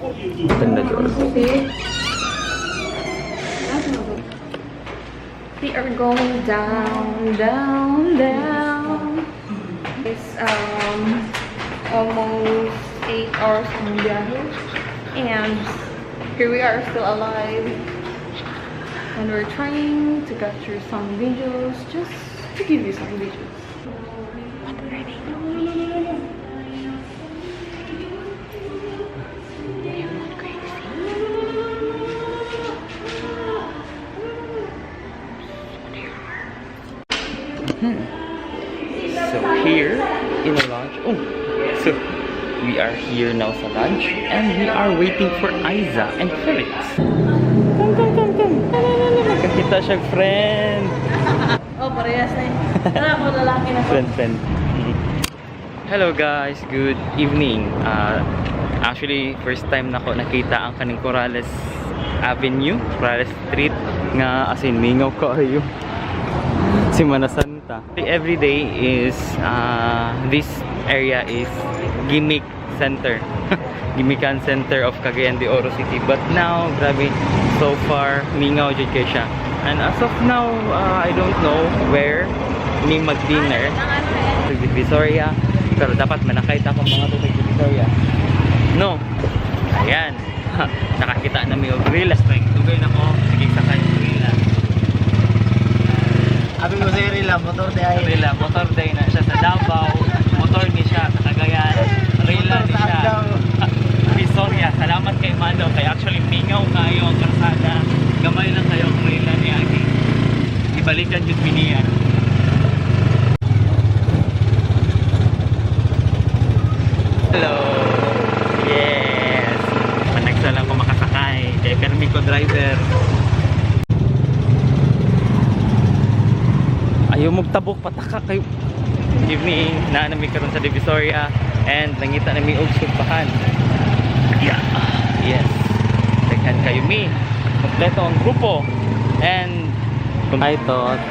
Open the door. We are going down, down, down. It's almost 8 hours ang biyahe. And here we are, still alive. And we're trying to capture some videos, just to give you some videos. What are they doing? They're not crazy. So here in the lounge. Oh, so we are here now sa lunch and we are waiting for Aiza and Felix. Come, come, come, come. Nakakita siya, friend. Oh, parehas na eh. Tara ako, lalaki na to. Friend, friend. Hello guys, good evening. Actually, first time nako nakita ang kaning Corrales Avenue, Corrales Street nga as in mingaw kaayo. Semana Santa. Every day is this area is gimmick center. Gimmickan center of Cagayan de Oro City. But now, grabe, so far mingaw jud kay siya. And as of now, I don't know where mi mag-dinner sa Divisoria. Pero dapat manakay ta akong mga to sa Divisoria. No. Ayan. Nakakita na mi og reel. Tugay na ko. Sige, sakay reel. Abi ko sa Rila, motor di ay. Rila, motor day na siya sa Davao, motor ni siya sa Cagayan, Rila ni siya. Divisoria, salamat kay Mano, kay actually mingaw kayo ang karsada. Gamay lang kayo ang Rila ni Agi. Ibalikan jud mi niya. Hello. Yes. Panagsa lang ko makasakay kay permi ko driver. Ayaw magtabok, pataka kayo. Evening, naa nami karon sa Divisoria and nangita nami og sugbahan. Yeah. Yes. Daghan kayo mi. Kompleto ang grupo. And I thought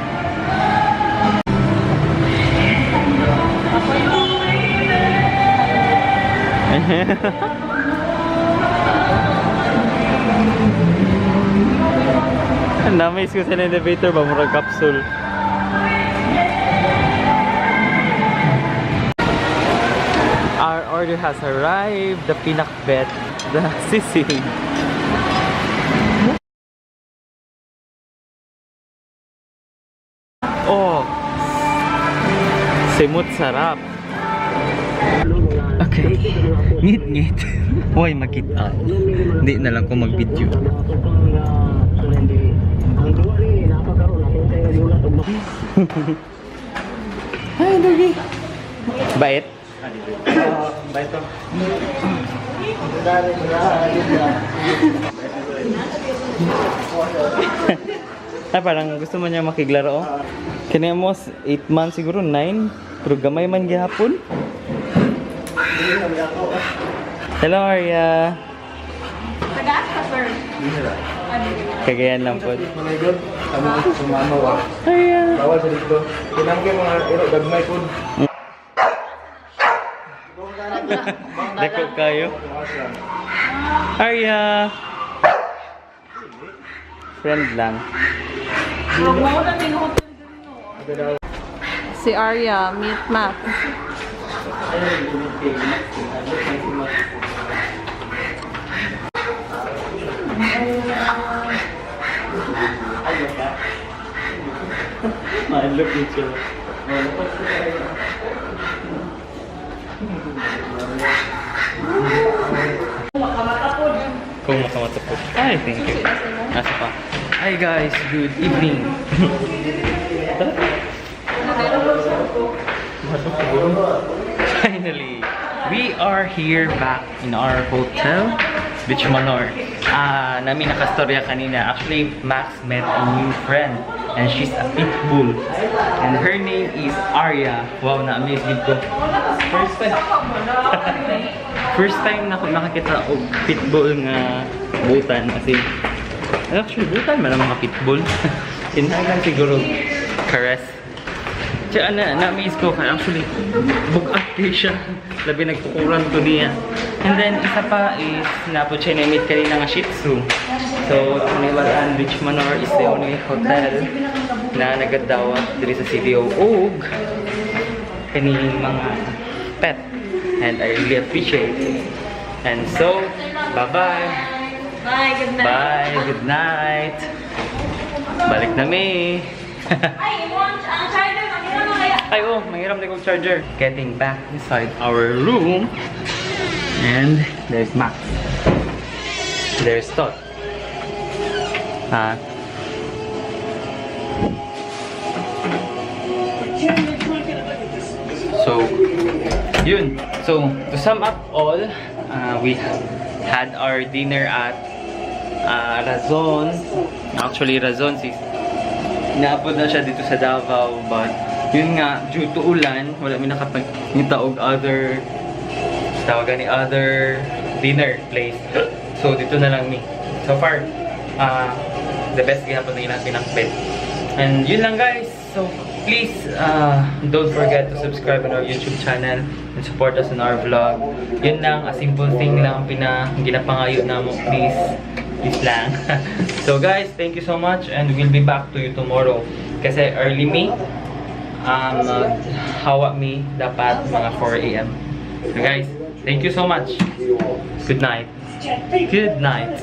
Ang dami ko sa elevator ba? Murag capsule. Our order has arrived. The pinakbet, the sisig. Oh, simut sarap. Okay. Ngit ngit. Hoy, makita. Hindi na lang ko mag-video. Hi, doggy. Bait. Bait to. Ay, parang gusto mo niya makiglaro. Oh. Kini mo 8 months siguro, 9. Pero gamay man gihapon. Hello, Arya. Tagaan ka, sir. Cagayan lang po. Manigod, tamo sumama wa. Arya. Bawal sa dito. Kinangke mga iro gagmay pud. Dako kayo. Arya. Friend lang. Si Arya, meet Matt. Maadlok din siya. Kung makamata po. Ay, thank you. Nasa pa. Hi guys, good evening. Finally, we are here back in our hotel, Beach Manor. Ah, namin nakastorya kanina. Actually, Max met a new friend and she's a pit bull. And her name is Arya. Wow, na-amaze gid ko. First time. First time na ako nakakita og pitbull nga butan kasi actually butan man ang mga pitbull. Kinahanglan siguro caress. Tsaka na, na-miss ko kaya actually, bugat kay siya. Labi nagkukuran ko niya. And then, isa pa is, napod siya na-meet kanina nga Shih Tzu. So, Kaniwalaan Beach Manor is the only hotel na nagadawat diri sa CDO ug kaning mga pet. And I really appreciate it. And so, bye-bye. Bye, good night. Bye, good night. Balik na mi. Ay, imo ang charger, mangira na kaya. Ay, oh, manghiram na kong charger. Getting back inside our room. And there's Max. There's Tot. Ah. So, yun. So, to sum up all, we had our dinner at Razon. Actually, Razon is inaabot na siya dito sa Davao, but yun nga, due to ulan, wala mi nakapagngita og other tawagan ni other dinner place. So dito na lang mi. So far, the best gihapon na ilang pinakbet. And yun lang, guys. So please don't forget to subscribe on our YouTube channel and support us on our vlog. Yun lang, a simple thing lang ang ginapangayo namo. Please, please lang. So guys, thank you so much and we'll be back to you tomorrow. Kasi early me, hawa mi dapat mga 4 a.m. So guys, thank you so much. Good night. Good night.